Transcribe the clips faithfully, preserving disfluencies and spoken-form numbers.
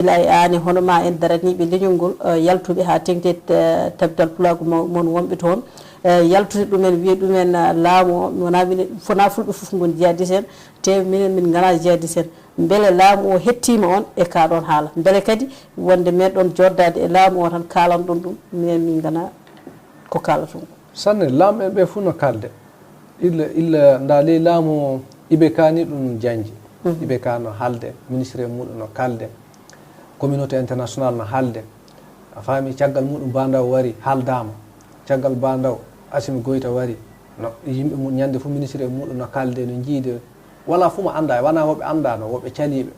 Gila e aane hono ma en daraniiɓe leñol ngol, eh, yaltuɓe haa teŋti e, eh, tabital pulaagu mo-, mon wonɓe toon. Eh, yaltude ɗumen, wiya ɗumen, eh, laamu o, wonaa minen, wonaa fulɓe fof ngon jihadis en, te minen min nganaa jihadis en. Mbele laamu o hettiima on e kaa ɗoon haala? Mbele kadi wonde meɗon joddaade e laamu o tan kaalanɗon ɗum, minen min nganaa ko kaalaton ko? Sanne, laamɓe ɓe fof no kaalde. Illa, illa nda ley laamu o, ibe ka ni ɗum janji. Mhm. Ibe ka no haalde, ministre muɗum no kaalde, communauté international no haalde. A faami, caggal muɗum Ba Ndaw wari, haaldaama. Caggal Ba Ndaw, Assimi Goïta wari. No, yimɓe mum, ñande fof ministre e muɗum no kaalde, no jiide. Wala fof mo annda, wona woɓɓe anndaano, woɓɓe caliiɓe.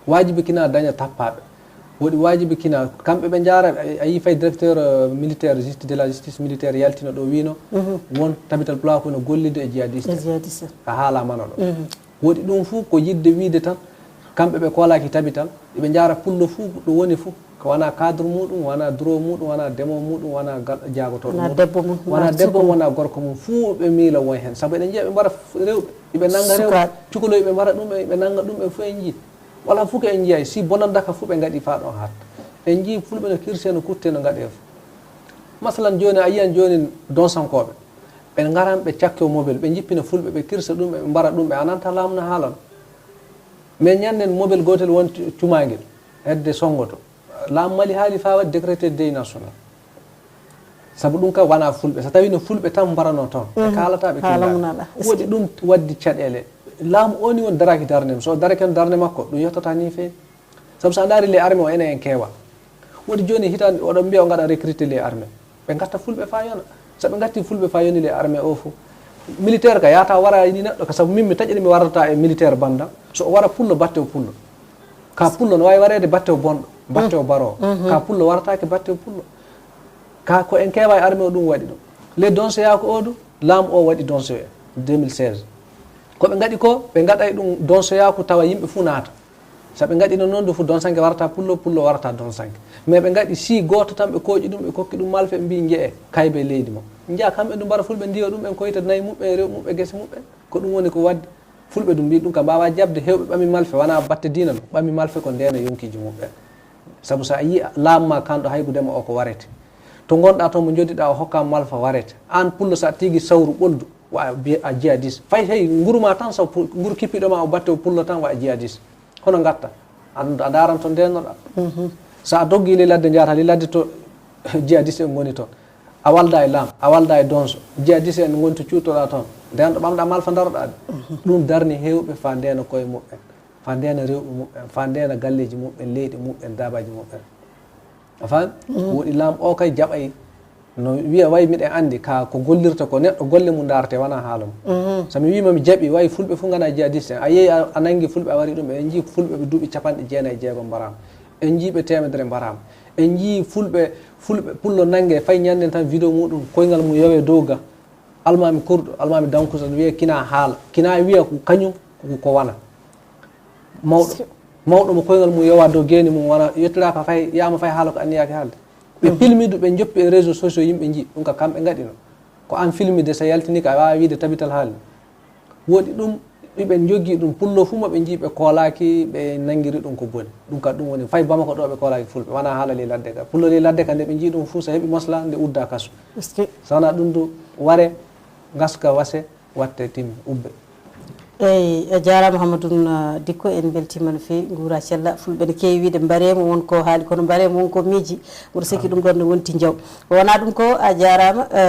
Waajibi kina daña tappaaɓe. Woɗi waajibi kina, kamɓe ɓe njaara, a, a yii fay directeur, euh, militaire justi-, de la justice militaire yaltino ɗo, wino, mhm, won tabital pulaaku no gollido e jihadiste. E jihadiste. Ka haala mano ɗo. Mhm. Woɗi ɗum fof ko yiɗde wiide tan, kamɓe ɓe koolaaki tabital, iɓe njaara pullo fof ɗo woni fof, ko wona cadre muɗum, wona duro muɗum, wona demo muɗum, wona gal-, jaagotooɗo muɗum, debbo mum, wona debbo mum, wona gorko mum, fof ɓe miila won heen. Sabu eɗen njiya ɓe mbara f-, rewɓe, iɓe nannga rewɓe, sukaaɓe, cukaloy ɓe mbara ɗum, ɓe nannga ɗum, ɓe fof en njii. Wala fof ko en njiyay, si bonannda ka fof ɓe ngaɗi faa ɗo haatta. En njii fulɓe no kirse, no kutte, no ngaɗe fof. Masalan, jooni a yiyan jooni donsankooɓe. Ɓe ngaran, ɓe cakke o mobel, ɓe njippina fulɓe, ɓe kirsa ɗum, ɓe mbara ɗum, ɓe ananta laamu no haalano. Mais ñannen mobel gootel won cu-, cumaangel, hedde sonngoto. Laamu Mali haali faa waɗi décrété deuil national. Sabu ɗum kam wona fulɓe. So tawii no fulɓe tan mbarano toon, ɓe, mhm, kaalata, ɓe haala tindaaka. Mum alaa. Woɗi ɗum waddi caɗeele. Laamu o ni won daraaki darnde mum. So o daraaki darnde makko, ɗum yottata ni feewi. Sabu so a ndaari les armées o, enen en keewa. Woɗi jooni hitaande, oɗon mbiya o ngaɗa recruter les armées. Ɓe ngatta fulɓe faa yona. So ɓe ngatti fulɓe faa yoni les armées o fof. Militaire ka yaata wara ni neɗɗo ka, sabu min mi taƴiri mi warata e militaire banda. So o wara pullo, batte o pullo. Ka pullo no waawi wareede batte o bonɗo, batte o baro. Mhm. Ka pullo warataake batte o pullo. Ka ko en keewa e armée o ɗum waɗi ɗum. Les donsoyaaku o du, laamu o waɗi donsoye deux mille seize. Ko ɓe ngaɗi ko, ɓe ngaɗay ɗum donsoyaaku tawa yimɓe fof naata. So ɓe ngaɗino noon du fof, donsanke warata pullo, pullo warata donsanke. Mais ɓe ngaɗi si gooto tan, ɓe kooƴi ɗum, ɓe kokki ɗum malfe, ɓe mbii njeye, kaybe leydi mo. Njiya kamɓe du mbara fulɓe ndiyo ɗum, ɓen koyta nayi muɓɓen, rew muɓɓe, gese muɓɓen. Ko ɗum woni ko waddi. Fulɓe ɗum mbii ɗum ka mbaawa jaɓde, heewɓe ɓami malfe, wona batte diina no, ɓami malfe ko ndeena yonkiiji muɓɓen. Sabu so a yii laamu ma kanɗo haygudema o ko warete. To ngonɗa toon mo njoddiɗa o hokka malfa warete. Aan pullo so a tigi sawru ɓoldu, wa a bi-, a jihadis. Fay hey nguru ma tan, so pu-, nguru kippiɗo ma o batte o pullo tan wa a jihadis. Hono ngatta? A, a ndaran to ndennoɗa. Mhm. So a doggi ley ladde, njahata ley ladde to jihadis en ngoni toon. A walda e laam, a walda e donso. Jihadis en ngoni to cuuttoɗa toon. Nden ɗo ɓamɗa malfa ndaroɗa de. Mhm. Ɗum darni heewɓe faa ndeena koye muɓɓen, faa ndeena rewɓe muɓɓen, faa ndeena galleeji muɓɓen, leyɗe muɓɓen, daabaaji muɓɓen. A faami? Mhm. Woɗi laam o kay jaɓay, no wiya way miɗen anndi ka ko gollirta ko neɗɗo golle mum ndaarete, wona haala mum. Mhm. So mi wiima mi jaɓi, way fulɓe fof ngana jihadiste en. A yehi a, a nanngi fulɓe a wari ɗum, en njii fulɓe ɓe duuɓi capanɗe jeenayi e jeegom mbaraama. En njii ɓe teemedere mbaraama. En njii fulɓe, fulɓe pullo nannge fay ñannden tan vidéo muɗum, koyngal mum yowe dow ga. Almaami kurɗo, almaami dankusa, wiya kina haala. Kina wiya ko kañum ko, ko wona. Mawɗo, mawɗo mo koyngal mum yowa dow geeni mum, wona yettiraaka fay, yaama fay haala ko anniyaaki haalde. Ɓe, mhm, pilmi du, ɓe njoppi e réseaux sociaux, yimɓe njii. Ɗum ka kamɓe ngaɗino. Ko aan filmi de, so yaltini ka, a waawa wiide tabital haali. Woɗi ɗum, iɓe njogii ɗum, pullo fuu mo ɓe njii, ɓe koolaaki, ɓe nanngiri ɗum ko boni. Ɗum ka ɗum woni, fay Bamako ɗo ɓe koolaaki fulɓe, wona haala ley ladde ka. Pullo ley ladde ka, nde ɓe njii ɗum fuu, so heɓi mosla, nde udda kaso. Est-ce que? So wona ɗum du, ware, ngaska, wase, watte, timmi, ubbe. Eey, a jaaraama Hammadun, ah, Dikko, en mbeltiima no feewi, nguura cella. Fulɓe no keewi wiide mbareemo won ko haali, kono mbareemo won ko miiji. Mboɗo sikki, ah, ɗum ɗoon ne wonti njaw. Wonaa ɗum ko, a jaaraama, eh,